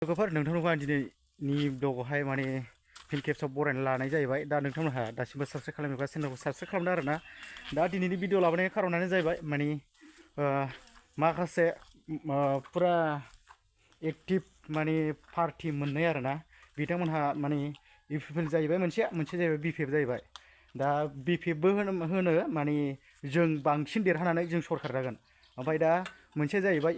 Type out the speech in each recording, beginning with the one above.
लोगोफोर नोंथांमोनखौ आं दिनैनि ब्लगावहाय माने फिन खेबसेआव बरायना लानाय जाहैबाय दा नोंथांमोनहा दासिमबो साबस्क्राइब खालामोबा चेनेलखौ साबस्क्राइब खालामदो आरोना दा दिनैनि भिडिअ लाबोनायनि खारनानो जाहैबाय माने माखासे फुरा एक्टिभ माने पार्टि मोननाय आरोना बिथांमोनहा माने UPPL जाहैबाय मोनसे जाहैबाय BPF जाहैबाय दा BPFबो होनो माने जों बांसिन देरहानानै जों सरकार जागोन ओमफ्राय दा मोनसे जाहैबाय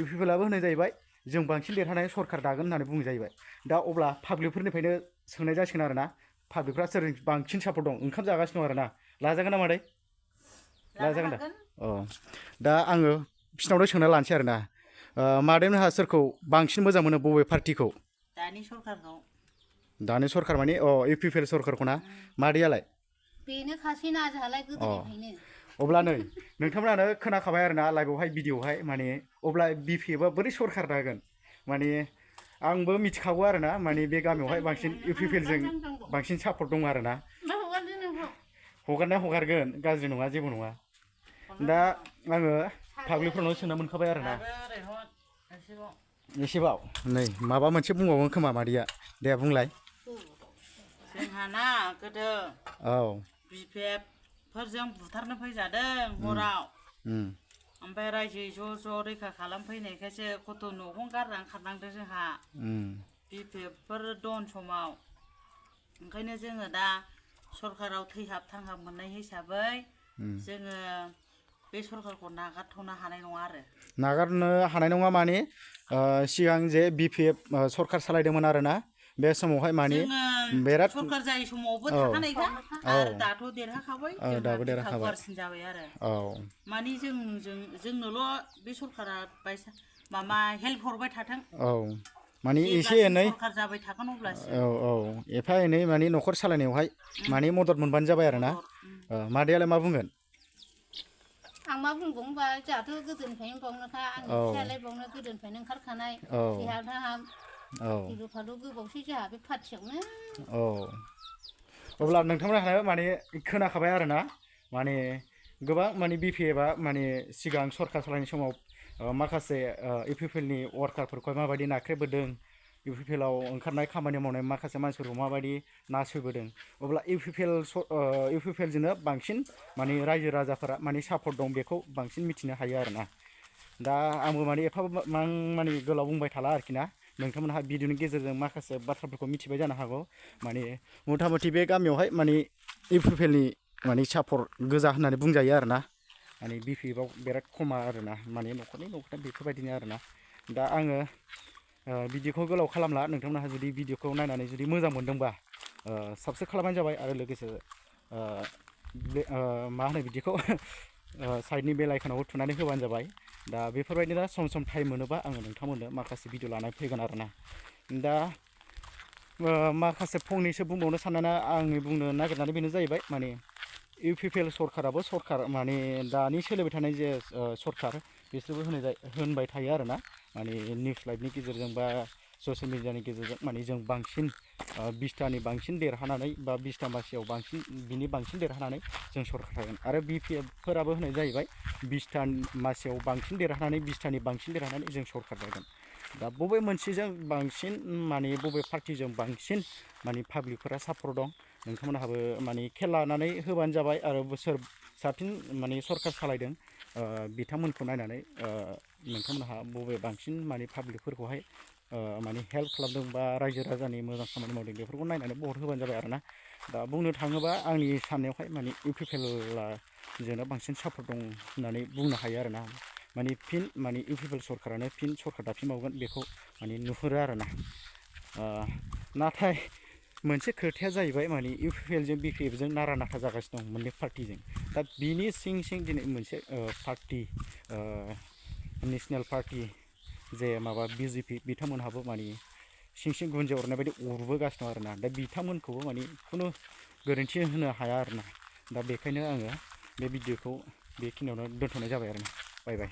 UPPLआबो होनो जाहैबाय जों बांसिन देरहानानै सरकार दागोन होननानै बुंजाहैबाय दा अब्ला पाब्लिकफोरनिफ्रायनो सोंनाय जासिगोन आरोना पाब्लिकफ्रा सोर बांसिन सापर्ट दं ओंखाम जागासिनो दं आरोना लाजागोन ना मादै लाजागोन दा औ दा आङो बिसिनावनो सोंना लानोसै आरोना मादैमोनहा सोरखौ बांसिन मोजां मोनो बबे पार्टिखौ दानि सरकार माने UPPL सरकारखौ ना मादैयालाय बेनो खासैना जोंहालाय गोदोनिफ्रायनो अब्ला नै नोंथांमोनानो खोनाखाबाय आरोना लाइभआवहाय भिडिअआवहाय माने अब्ला BPFआ बोरै सरकार दागोन माने आंबो मिथिखागौ आरोना माने बे गामियावहाय बांसिन UPPLजों बांसिन सापर्ट दं आरोना हगारनाया हगारगोन गाज्रि नङा जेबो नङा दा आङो पाब्लिकफोरनाव सोंना मोनखाबाय आरोना एसेबाव नै माबा मोनसे बुंबावगोन खोमा मादैया दे बुंलाय जोंहाना गोदो BPF फोरजों बुथारनो फैजादों हराव ओमफ्राय रायजोयै ज' रैखा खालामफैनायखायसो गथ' न'खौ गारनानै खारनांदों जोंहा BPFफोर दन समाव ओंखायनो जोङो दा सरकाराव थैहाब थांहाब मोननाय हिसाबै जोङो बे सरकारखौ नागारथ'नो हानाय नङा आरो नागारनो हानाय नङा माने सिगां जे BPF सरकार सालायदोंमोन आरोना बे समावहाय माने बिराद सरकार जायै समावबो थाखानायखा आरो दाथ' देरहाखाबाय दाबो देरहाखाबाय गुवारसिन जाबाय आरो माने जोंनोल' बे सरकारा माबा हेल्प हरबाय थाथों माने एसे एनै सरकार जाबाय थागोन अब्लासो एफा एनै माने न'खर सालायनायावहाय माने मदद मोनबानो जाबाय आरोना मादैयालाय मा बुंगोन आं मा बुंबावनोबा जोंहाथ' गोदोनिफ्रायनो बावनोखा आंनि फिसायालाय बावनो गोदोनिफ्रायनो ओंखारखानाय देहा थाहाम गिलु फालु गोबावसै जोंहा बे पार्टियावनो अब्ला नोंथांमोनहा माने खोनाखाबाय आरोना माने गोबां माने BPFआ माने सिगां सरकार सालायनाय समाव माखासे UPPLनि वार्कारफोरखौ माबायदि नाख्रेबोदों UPPLआव ओंखारनाय खामानि मावनाय माखासे मानसिफोरखौ माबायदि नासयबोदों अब्ला UPPLजोंनो बांसिन माने रायजो राजाफोरा माने सापर्ट दं बेखौ बांसिन मिथिनो हायो आरोना दा आंबो माने एफा माने गोलाव बुंबाय थाला आरोखि ना नोंथांमोनहा भिडिअनि गेजेरजों माखासे बाथ्राफोरखौ मिथिबाय जानो हागौ माने मथा मथि बे गामियावहाय माने UPPLनि माने सापर्ट गोजा होननानै बुंजायो आरोना माने BPFआव बिराद खमा आरोना माने न'खरनि बेफोरबायदिनो आरोना दा आङो भिडिअखौ गोलाव खालामला नोंथांमोनहा जुदि भिडिअखौ नायनानै जुदि मोजां मोनदोंबा साबस्क्राइब खालामबानो जाबाय आरो लोगोसे मा होनो बिदिखौ साइडनि बेल आइकनावबो थुनानै होबानो जाबाय दा बेफोरबायदिनो सम टाइम मोनोबा आङो नोंथांमोननो माखासे भिडिअ लानानै फैगोन आरोना दा माखासे फंनैसो बुंबावनो साननानै आंनि बुंनो नागिरनानै बेनो जाहैबाय माने UPPL सरकाराबो सरकार माने दानि सोलिबाय थानाय जे सरकार बिसोरबो होनबाय थायो आरोना माने निउस लाइभनि गेजेरजों बा ससियेल मिडियानि गेजेरजों माने जों बांसिन 20टानि बांसिन देरहानानै बा 20टा मासियाव बिनि बांसिन देरहानानै जों सरकार थागोन आरो BPFफोराबो होनाय जाहैबाय 20टा मासियाव बांसिन देरहानानै 20टानि बांसिन देरहानानै जों सरकार जागोन दा बबे मोनसेजों बांसिन माने बबे पार्टिजों बांसिन माने पाब्लिकफोरा सापर्ट दं नोंथांमोनहाबो माने खेल लानानै होबानो जाबाय आरो सोर साबसिन माने सरकार सालायदों बिथांमोनखौ नायनानै नोंथांमोनहा बबे बांसिन माने पाब्लिकफोरखौहाय माने हेल्प खालामदों बा रायजो राजानि मोजां खामानि मावदों बेफोरखौ नायनानै भट होबानो जाबाय आरोना दा बुंनो थाङोबा आंनि साननायावहाय माने UPPLआ जोंना बांसिन सापर्ट दं होननानै बुंनो हायो आरोना माने UPPL सरकारानो सरकार दाफिनबावगोन बेखौ माने नुहुरो आरोना नाथाय मोनसे खोथाया जाहैबाय माने UPPLजों BPFजों नारा नाथा जागासिनो दं मोननै पार्टिजों दा बिनि सिं दिनै मोनसे पार्टि नेसनेल पार्टि जे माबा BJP बिथांमोनहाबो माने सिं गुन्जे अरनाय बायदि अरबोगासिनो दं आरोना दा बिथांमोनखौबो माने खुनु गोरोन्थि होनो हाया आरोना दा बेखायनो आङो बे भिडिअखौ बेखिनियावनो दोनथ'नाय जाबाय आरोना बाय बाय